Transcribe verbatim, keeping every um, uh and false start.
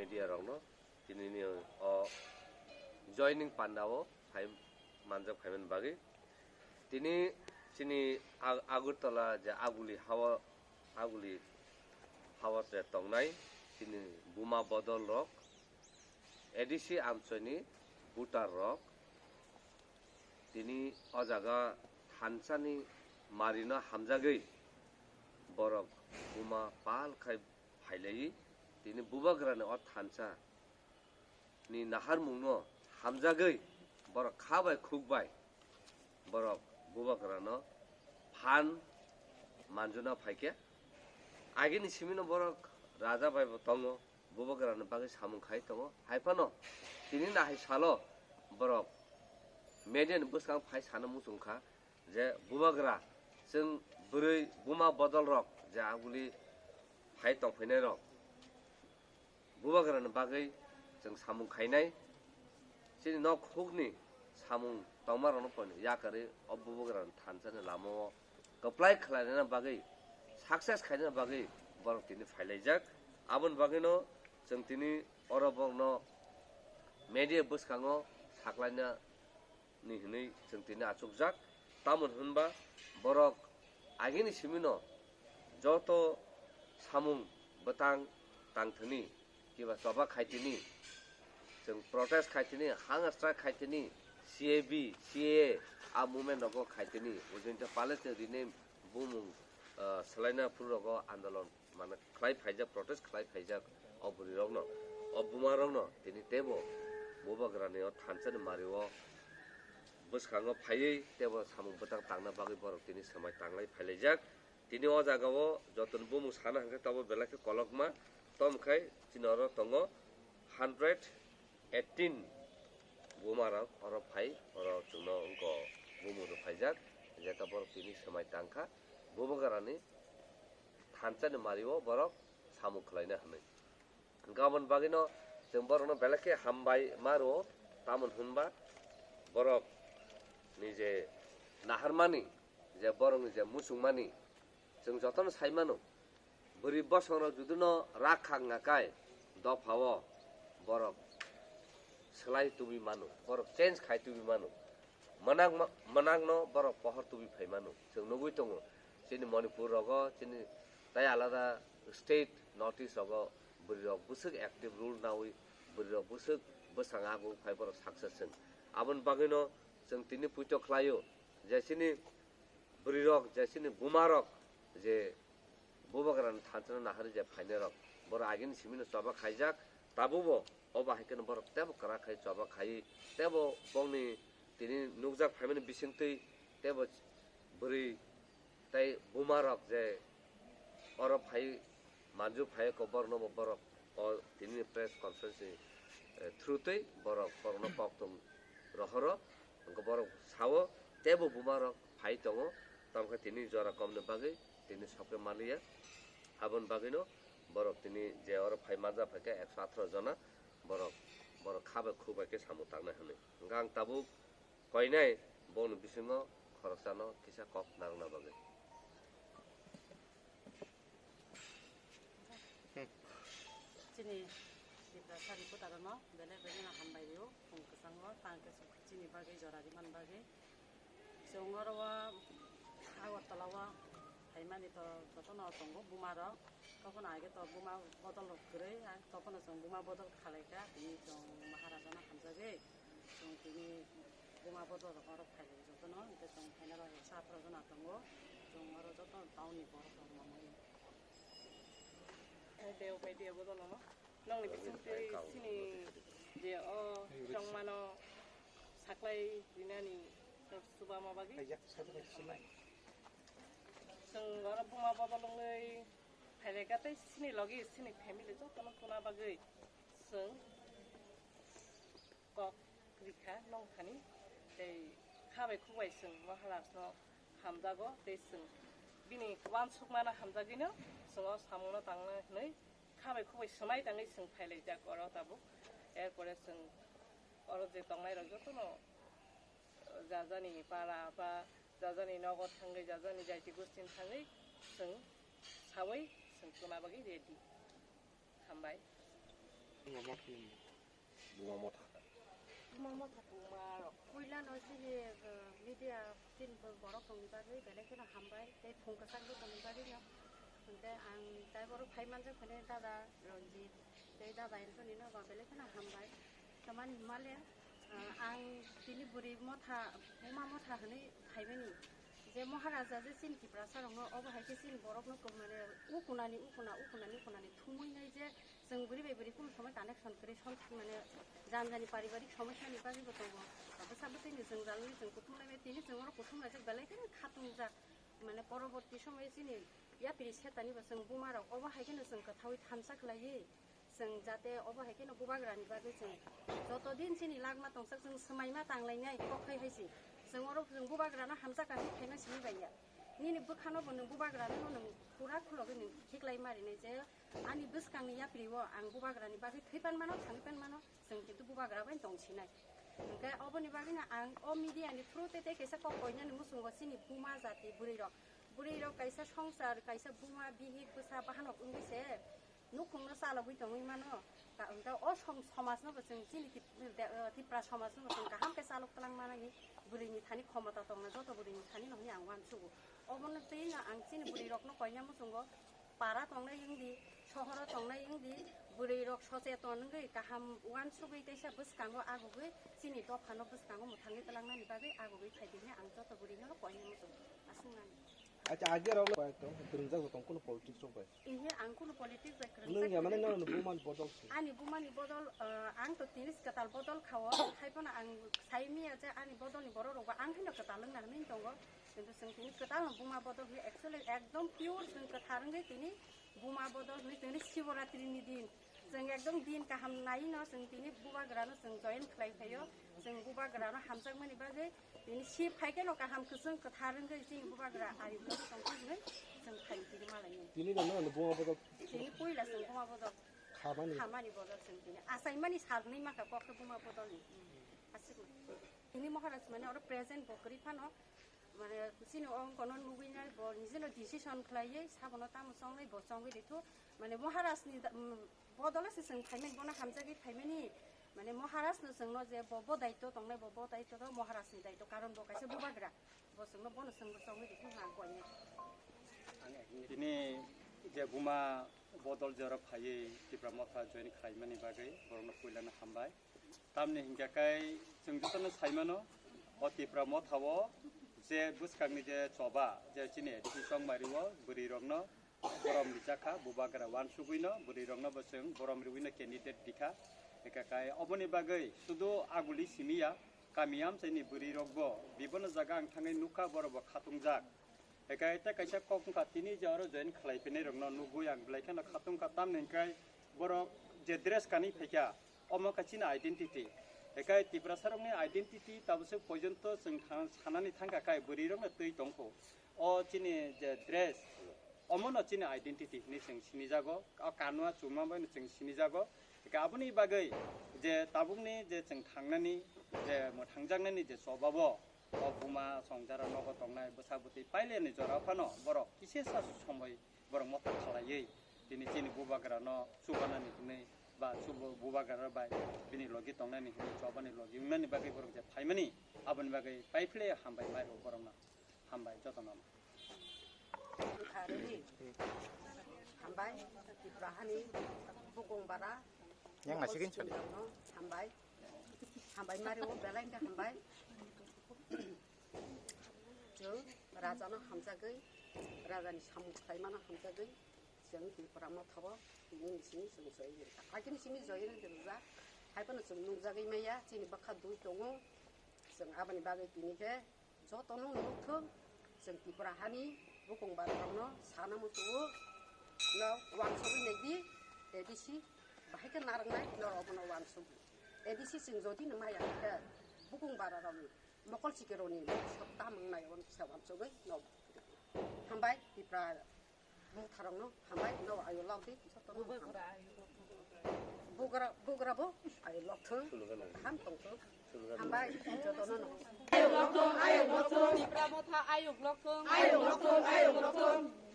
Media rokno tinini o joining panda o phai manjak phaimani bagwi. Tini chini Ag-, Agartala je Aguli hawa, Aguli hawa je tongnai chini buma bodol rok, A D C amchoini voter rok tini o jaga thansani marino hamjagwi borok buma pal khai phailaiwi tini bubagrani o thansa ni naharmungno hamjagwi borok kha bai khuk bai borok bubagrano phan manjuna phaikhe. Agini simino borok raja bai bo tongo, bubagrani bagwi samung khai tongo. Hai phano tini nahai salo borok media ni bwskang phai sana muchung kha je bubagra chwng bwrwi buma bodol rok je aguli phai tongphainai rok bubagrani bagwi chwng samung khainai, chini nok hukni samung tongmarokno poino yakarwi o bubagrani thansani lamao kwplai khlainani bagwi, success khainani bagwi borok tini phailaijak. Aboni bagwino chwng tini oro borokno media bwskango saklaina ni hwnwi chwng tini achukjak. Tamoni hwnba borok agini simino joto samung bwtang tangthwni, kiba choba khaitini, chwng protest khaitini, hunger strike khaitini, C A B, C A A a movement rogo khaitini, ujinta palace ni rename bumung, ah, swlaina phuru rogo andolon mane khlai phaijak, protest khlai phaijak o bwrwi rokno, o buma rokno tini teibo bubagrani o thansani mario bwskango phaiwi teibo samung bwtang tangna bagwi borok tini swmai tanglai phailaijak. Tini o jagao jotoni bumung sana hwnkhe tabuk belai khe kolokma, tom khai chini oro tongo hundred eighteen buma rok oro phai, oro chwngno wngkha bumung rok phaijak, jeta borok tini swmai tangkha bubagrani thansani mario borok samung khlaina hwnwi. Hwnkhe aboni bagwino chwng borokno belai khe hambai ma rwo, tamoni hwnba borok ni je naharmani, je borokni je muchungmani, chwng jotono sai mano, bwrwi bosongrok juduno rak khak nakai dophao borok swlai tubui mano, borok change khai tubui mano. Mwnakma-, mwnakno borok pohor tubui phai mano. Chwng nugui tongo, chini Manipur rogo, chini tai alada state North East rogo bwrwi rok bwswk active role naui, bwrwi rok bwswk bwsang ago phai borok success chwng. Aboni bagwino chwng tini puito khlaio je chini bwrwi rok, je chini buma rok je bubagrani thansani naharwi je phainai rok, borok agini simino choba khaijak, tabukbo o bahai kheno borok teibo kwrak khai choba khaiwi, teibo bongni tini nukjak phaimani bisingtwi teibo bwrwi tei buma rok je oro phai manju phai kok borokno bo borok o tini press conference ni, eh, through twi borok, borokno kok tong rohoro, hwnkhe borok sao teibo buma rok phai tongo, tamokhe tini jora komni bagwi tini sokhe manliya. Aboni bagwino borok tini je oro phai manja phaikha ekso atharo jona borok, borok kha bai khuk bai khe samung tangnai hwnwi. Hwnkhe ang tabuk koinai bongni bisingo khoroksano kisa kok narwkna bagwi. Chini Tiprasa reporterno belai belai no hambai rio, phung kwchango tang khe chini bagwi jora rimani bagwi. Chwng oro o Agartala o phaimani to jotono tongo buma rok. Tokhono age to buma bodol rok kwrwi, tokhono chwng buma bodol khalaikha, tini chwng Maharajano hamjagwi chwng tini buma bodol rok oro phailai jotono, hwnkhe chwng phainai rok ekso atharo jona tongo, chwng oro joto town ni borok rok mamani. Tei beo pai dia bodol no. Nokni bisingtwi chini je o chongmano saklai rinani chubama bagwi. Chwng oro buma bodol wngwi phailai kha tei chini logi chini family jotono tuna bagwi chwng kok rikha nongkhani tei kha bai khuk bai chwng Maharajno hamjago tei chwng bini uansukmano hamjagwino chwng o samungno tangna hwnwi kha bai khuk bai swmai tangwi chwng phailaijak oro tabuk. Erpore chwng oro je tongnairok jotono jajani para ba jajani nogo thangwi jajani jaiti gostin thangwi chwng sawi chwng tuna bagwi ready. Hambai. Buma motha. Buma motha. Buma motha. Buma rok. Puila no chini, uh, media tin bo-, borok tongni bagwi belai kheno hambai, tei phung kwchak bo tongni bagwi no. Hwnkhe ang tai borok phai manjak phane dada Ranjit, tei dada Anthony no ba belai kheno hambai. Tamani himale, uh, ang tini bwrwi motha, buma motha hwnwi phaimani. Je Maharaja je chini Tiprasa rokno, obo hai khe chini borokno kwmani ukunani, ukuna, ukunani, ukunani thumwi nai je chwng bwrwi bai bwrwi kunu somoi connection kwrwi, som thangmani jani jani paribarik somosya ni bagwi bo tongo. Bwsa bwtwi ni jwngjal ni chwng kuthum lai bai, tini chwng oro kuthum laijak belai kheno khatung jak. Mane poroborti somoi chini yapri setani bo chwng buma rok obo hai kheno chwng kwthaui thansa khlaiwi. Chwng jate obo hai kheno bubagrani bagwi chwng joto din chini lagma tongsak chwng swmaima tanglainai kok khai hai se. Chwng oro chwng bubagrano hamjak kaham khaima simi bai ya. Nini bwkhano bo nwng bubagrano nwng pura khulogwi nwng khiklai marinai je ani bwskangni yapri o ang bubagrani bagwi thwi pan mano, thangwi pan mano, chwng kintu bubagra bai tong sinai. Hwnkhe oboni bagwino ang o media ni through te tei kaisa kok koinani muchungo chini buma jati bwrwi rok. Bwrwi rok kaisa songsar, kaisa buma, bihik, bwsa, bahanok wngwi se nukhungno chalogwi tongwi mano. Ta-, ta o som-, somajno bo chwng chini Tip-, de-, eh, Tipra somajno bo chwng kaham khe chalok twlang manani bwrwini thani khomota tongna joto bwrwini thani no hwnwi ang uansugo. Obono twi no ang chini bwrwi rokno koina muchungo para tongnai wngdi, sohoro tongnai wngdi, bwrwi rok socheton wngwi kaham uansugwi teisa bwskango agugwi chini dophano bwskango mwthangwi twlangnani bagwi agugwi phaidi hwnwi ang joto bwrwino koina muchungo. Aswk nani. Acha, age rok lo to, twrwngjak bo tong, kuno politics rok bai. Ihe, ang kuno politics bai kwrwngjak. Nwng ya mane, nono bumani bodol se. Ani bumani bodol, eh, ang to tini kwtal bodol khao, hai phano ang sai miya je ani bodolni borok rok ba ang haino kwtal wngna hwnwi tongo. Kintu chwng tini kwtal no buma bodol hwnwi, actually ekdom pure chwng kwthar wngwi tini buma bodol hwnwi tini Shivaratri ni din. Chwng ekdom din kaham nai no chwng tini bubagra no chwng join khlai phaio. Chwng bubagra no hamjakmani bagwi tini si phai khe no kaham kwchwng kwthar wngwi chini bubagra ari blog tong thok hwnwi chwng phai tini malai no. Tini no no buma bodol. Tini puila chwng buma bodol. Khamani. Khamani bodol chwng tini. Achaimani salnwi maka kok khe buma bodol ni. Aswk no. Tini Maharaj mane oro present bo kwrwi phano. Mane, chini o wngkha no nugwi nai, bo nijeno decision khlaiwi, sabono tamo chongnai, bo chongwi rithok. Mane, Maharaj ni da-, um, bodolo se chwng phaimani, bono hamjagwi phaimani. Mane, Maharaj no chwngno je bo, bo daityo tongnai, bo, bo daityo to Maharaj ni daityo, karon bo kaisa bubagra. Bo chwngno bono chwngno chongwi rithok hwnwi ang koinai. Tini je buma bodol je oro phaiwi Tipra Motha join khlaimani bagwi borokno puilano hambai. Tamni hinkhe kai chwng jotono saimano, o Tipra Motha o je bwskangni je choba, je chini A D C chongmari o bwrwi rokno borom rijak kha, bubagra uansugwi no bwrwi rokno bo chwng borom riwi no candidate rikha. Hinkhe kai oboni bagwi sudu aguli simi ya, kami amchaini bwrwi rok bo bibono jaga ang thangwi nukha, borok bo khatungjak. Hinkhe tei kaisa kok wngkha, tini je oro join khlai phinai rokno nugwi ang belai kheno khatungkha, tamni hinkhe borok je dress kanwi phaikha, omo khe chini identity. Hinkhe Tiprasa rokni identity tabuk se porjonto chwng tha-, sanani thangkha khe bwrwi rokno twi tongkho. O chini je dress, omono chini identity hinwi chwng sinijago, o kanwa chuma bai no chwng sinijago. Hinkhe aboni bagwi je tabukni je chwng thangnani, je mwthangjaknani je choba bo, o buma songjaro nogo tongnai bwsa bwtwi paileni jora phano borok kisa sa somoi borok motha khalaiwi tini chini bubagrano chubanani hwnwi ba chubo-, bubagra bai bini logi tongnani hwnwi chobani logi wngnani bagwi borok je phaimani, aboni bagwi paiphle hambai mai rw borokno. Hambai jotono. Hambai, Tipra hani bukung bara. Yang nasi kin sari. Hambai. Hambai mari o belai khe hambai. Chwng raja no hamjagwi, raja ni samung khlaima no hamjagwi, chwng Tipra Motha o tini ni simi chwng join rwkha. Agini simi join rwjak, hai phano chwng nungjagwi maya, chini bwkha dui tongo, chwng aboni bagwi tini khe jotono nukthung, chwng Tipra hani bukung bara rokno sana muchungo, no wansugwi naidi, A D C bahai khe narwknai, norok bono wansugwi. A D C chwng jodi no maya khe bukung bara rokni mokol sikironi mokol sab tamung nai, obono kisa wansugwi no. Hambai, Tipra motharokno hambai, no ayo lok di, jotono bugra, bugra bo ayo lok thung, ham tong thung. Hambai, jotono no. Ayok lok thung, ayok lok thung. Tipra Motha ayok lok thung. Ayok lok thung, ayok lok thung.